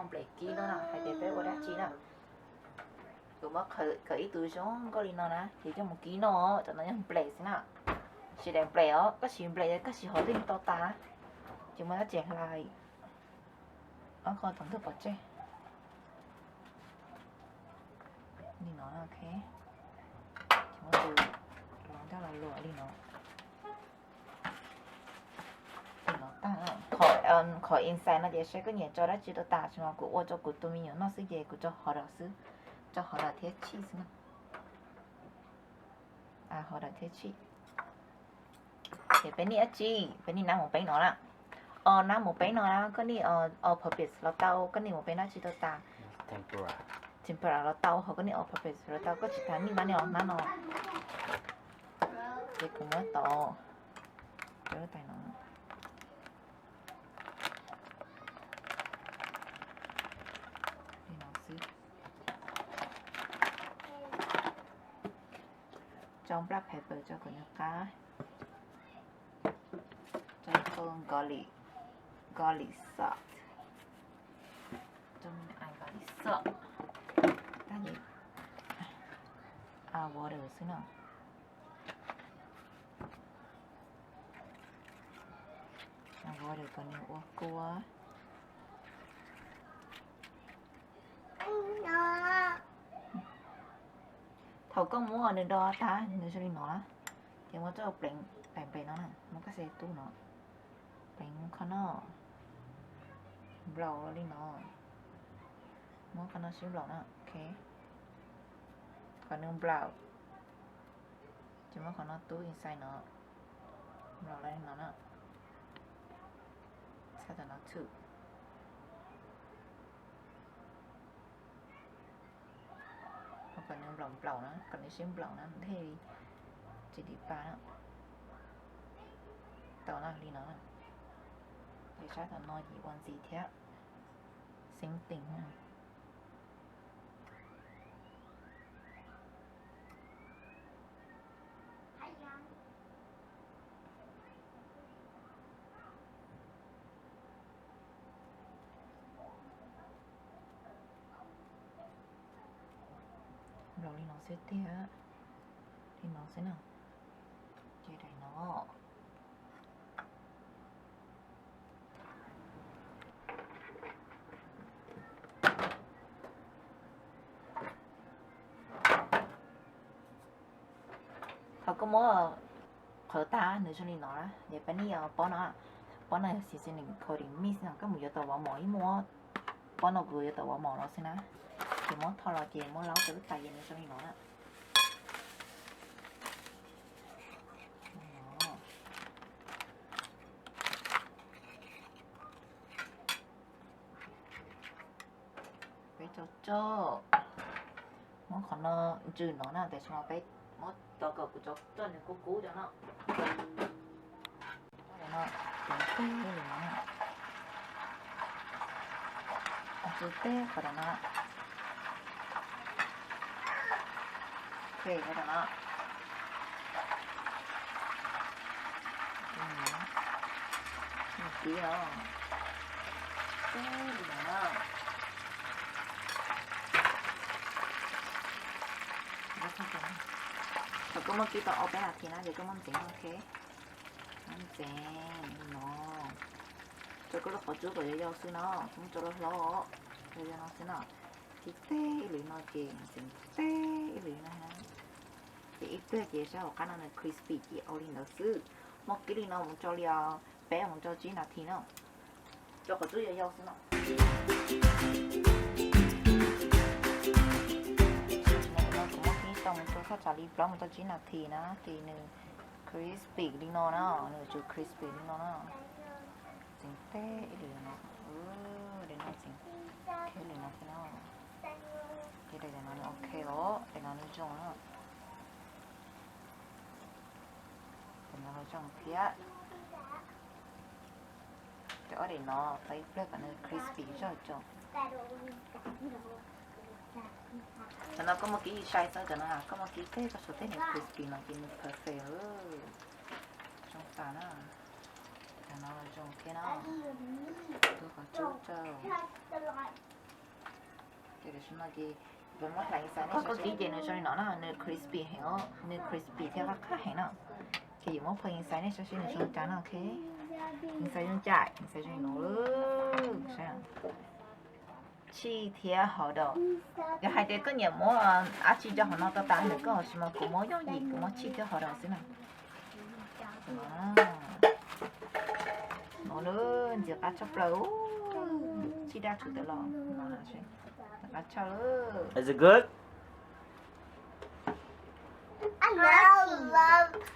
Nples kib no na, hais tias peb ua dab tsi na. Kuv muab khaws kom ib tug zoo nkauj li no na, ces coj mus kib no, cov no yog nples xwb na. Tsis daim nples os, koj siv nples koj siv hov twb tau tas na. Ces muab dab tsi hlais ob qho thaum ntug pov tseg li no, ok. Ces muab tus los coj los luam li no. Li no tag. Qhov, qhov inside no ces saib koj nyiam tso dab tsi rau tas, tsis mas kuv ua rau kuv tus me nyuam noj xwb ces kuv tso hot dog xwb, tso hot dog thiab cheese xwb na. Hot dog thiab cheese. Ces peb nim dab tsi, peb nim nab mus peb no na. Os, nab mus peb no na, koj nim all purpose los tau, koj nim mus peb nab tsi rau tas. Tempura los tau, ho koj nim all purpose los tau, koj tsis tas nim nab nim os nab no. Ces kuv muab tau rau tais no. Li no xwb. Tso black pepper tso kom nws qab. Tso garlic, garlic salt. Tso garlic salt. Tag ces add water xwb no. Add water kom nws ua kua. Thaum koj muab nws do tag nws zoo li no na, ces muab tso pleev, pleev pleev no na, muab koj xes tub no, pleev qhov no, nplaum li no, muab qhov no sib nplaum na, ok, kom nws nplaum, ces muab qhov no tub inside no, nplaum li no na, txhaj tam no too. Ho kom nws nplaum nplaum na, kom nws sib nplaum na, nws thiaj li tsis dim pa na. Tau na, li no na. Ces sab tom no ces ua ntxiv thiab. Same thing na. Nplaum li no xwb tiag, li no xwb na. Ces daim no. Thaum koj muab qhwv tag nws zoo li no na, ces peb nim pob no, pob no yog seasoning coating mix no, koj mus yuav tom Walmart ib muab, pob no kuv yuav tom Walmart los xwb na. Ces muab tho los ces muab laub rau lub tais ces nws zoo li no na. Peb tso tso, muab qhov no ntsws no na, tiam sis mas peb muab tso kom kuv tso tso nws kub kub rau no. No, tib teg li no, tib teg qhov no. Ok, qhov no. Tib os. Tib li no na. Thaum koj muab kib tau ob peb nas this na ces koj muab ntxeev, ok. Muab ntxeev li no. Tso koj lub qhov tsub kom yau yau xwb no, tsis muab tso loj hlob, yau yau no xwb no. Tib teg ib lwm no ces ntxeev tib teg ib lwm no. Ces ib pliag ces saib hauv qab no nws crispy ces ua li ntawd xwb. Muab kib li no mus tso li peb mus rau tsib nas this no. Tso qhov tsub yau yau xwb no. Kuv muab kib tau mus rau thaj tsam li plaub mus rau tsib nas this na ces nws crispy li no na, nws tsuas crispy li no na. Ntxeev tib ib lwm no, daim no ntxeev tib lwm no xwb na. Ces daim no nws ok os, daim no nws zoo na. Daim no los zoo thiab. Ces ob daim no tau ib pliag kom nws crispy zog tso. Cov no koj muab kib sai xwb, cov no koj muab kib teg koj suav teb nws crispy no ces nws perfect. Zoo tas na. Cov no los zoo thiab na. Tus qhov tsub rau. Ces tam sim no ces muab phais ntxais, koj kib ces nws zoo li no na, nws crispy heev os, nws crispy thiab qab qab heev no. Ces yuav muab phais ntxais nej saib seb nws zoo cas no, ok. Ntxais zoo cas, ntxais zoo li no. Tshij thiab hauv daus. Yog hais tias koj nyiam muab dab tsi rau hauv no tau tas nws koj, tab sis mas kuv muab yooj yim, kuv muab tshij thiab hauv daus xwb na. No, ntxim qab tshaj plaws, tshij daj tshum tawm los no, qab tshaj lawm. Is it good? I love, love